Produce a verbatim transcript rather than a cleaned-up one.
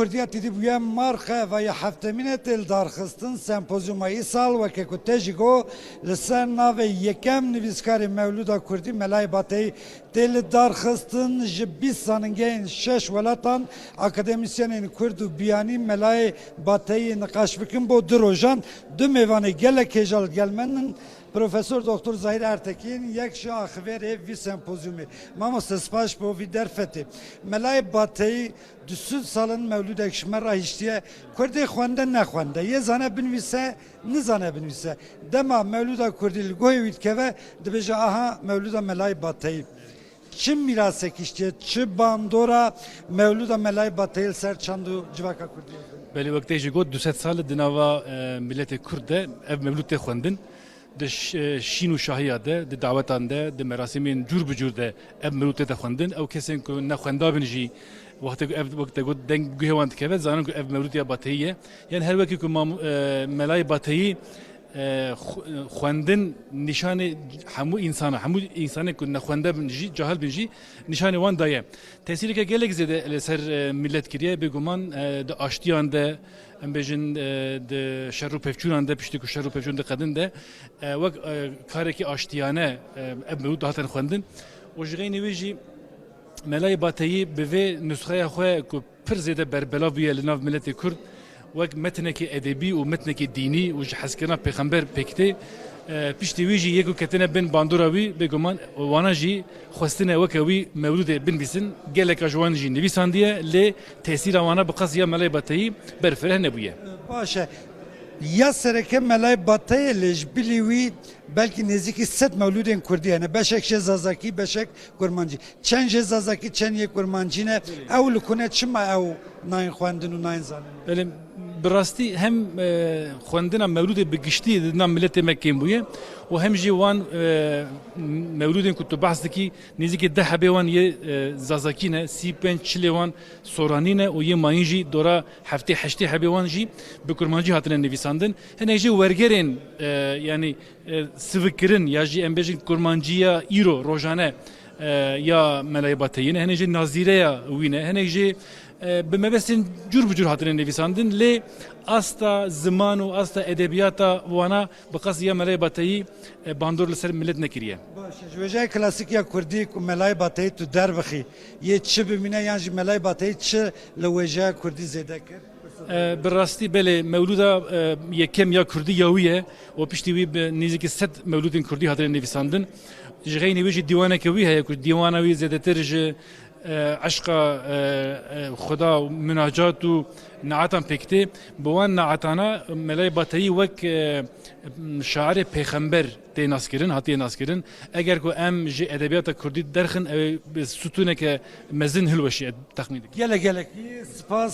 Kurdiya tîdî bûye marxeva ya heftemîn e tê li darxistin. Sempozyuma îsal weke ku te jî got, li ser navê yekem nivîskarê Mewlûda Kurdî Melayê Bateyî tê li darxistin. Ji bîst zanîngehên şeş welatan akademîsyenên Kurd û biyanî Melayê Bateyî niqaş bikin bo du rojan. Du mêvanê gelek hêja li gel me in. Profesor Doktor Zahîr Ertekîn yek ji axivêrê vî sempozyumê. Mamoste, spas bo vî derfetê. Melayê Bateyî du sed sal in mewlûdek ji me re hiştiye. Kurdê xwende nexwende, yê zane binivîse, nizane binivîse. Dema mewlûda kurdî li guhê wî dikeve, dibêje, aha mewlûda Melayê Bateyî. Çi mîrasek hiştiye, çi bandora mewlûda Melayê Bateyî li ser çand û civaka kurdî ye? Belê, wek te jî got, du sed sal di nava, e, miletê kurd de ev mewlûd tê xwendin. Di ş-, e, şîn û şahiya de, di dawetan de, di merasîmên cûr bi cûr de ev mewlûd tête xwendin. Ew kesên ku ne xwenda bin jî, wextê ku ev, wek te got, deng guhê wan dikeve, zanin ku ev mewlûd ya Bateyî ye. Yan her wekî ku mam-, e, Melayê Bateyî, e, xw-, xwendin nîşanê hemû însana, hemû însanên ku ne xwende bin jî, cahil bin jî, nîşanê wan daye. Tesîreke gelek zêde li ser, e, milet kiriye, bêguman, e, di aştiyan de, em bêjin, e, di şer û pevçûnan de, piştî ku şer û pevçûn diqedin de, e, wek, e, karekî aştiyane, e, ev mewlûd dihatin xwendin. Û ji xeynî wê jî Melayê Bateyî bi vê nusxeya xwe ku pir zêde berbelav bûye li nav miletê Kurd, wek metnekê edebî û metnekê dînî û ji hezkirina pêxember pêk tê. E, piştî wî jî yê ku ketine bin bandora wî, bêguman wana jî xwestine weke wî mewlûdê binivîsin, geleka ji wan jî nivîsandiye, lê tesîra wana bi qas ya Melayê Bateyî berfireh nebûye. Baş e. Ya sereke Melayê Bateyê, lê ji bilî wî belkî nêzîkî sed mewlûdên kurdî hene. Beşek jê zazakî, beşek kurmancî. Çend jê zazakî, çend yê kurmancî ne. Ew li ku ne, çima ew nayên xwendin û nayên zanîn? Belê, bi rastî hem, e, xwendina mewlûdê bi giştî di nav miletê me kêm bûye û hem jî wan, e, mewlûdên ku tu behs dikî, nêzîkî deh hebê wan yê, e, zazakî ne, sî pênc çilê wan soranî ne û yê mayîn jî dora heftê heştê hebê wan jî bi kurmancî hatine nivîsandin. Hinek jî wergerên, e, yanî, e, sivikkirin ya jî em bêjin kurmanciya îro rojane, e, ya Melayê Bateyî ne, hinek jî nazîreya wî ne, hinek jî, e, bi mebestên cûr bi cûr hatine nivîsandin, lê asta ziman û asta edebiyata wana bi qas ya Melayê Bateyî, e, bandor li ser milet nekiriye. Baş e, ji wêjeya klasîk ya kurdî ku Melayê Bateyî tu derbixî, yê çi bimîne yan jî Melayê Bateyî çi li wêjeya kurdî zêde kir? E, bi rastî belê, mewlûda, e, yekem ya kurdî ya wî ye û piştî wî bi nêzîkî sed mewlûdên kurdî hatine nivîsandin. Ji xeynî wî jî dîwaneke wî heye ku dîwana wî zêdetir ji, e, eşqa, e, e, Xuda û minacat û naetan pêk tê. Bi wan naetana Melayê Bateyî wek, e, şairê pêxember tê naskirin, hatiye naskirin. Eger ku em ji edebiyata kurdî derxin, ew ê bi stûneke mezin hilweşî, ez texmîn dikim. Gelek gelekî spas.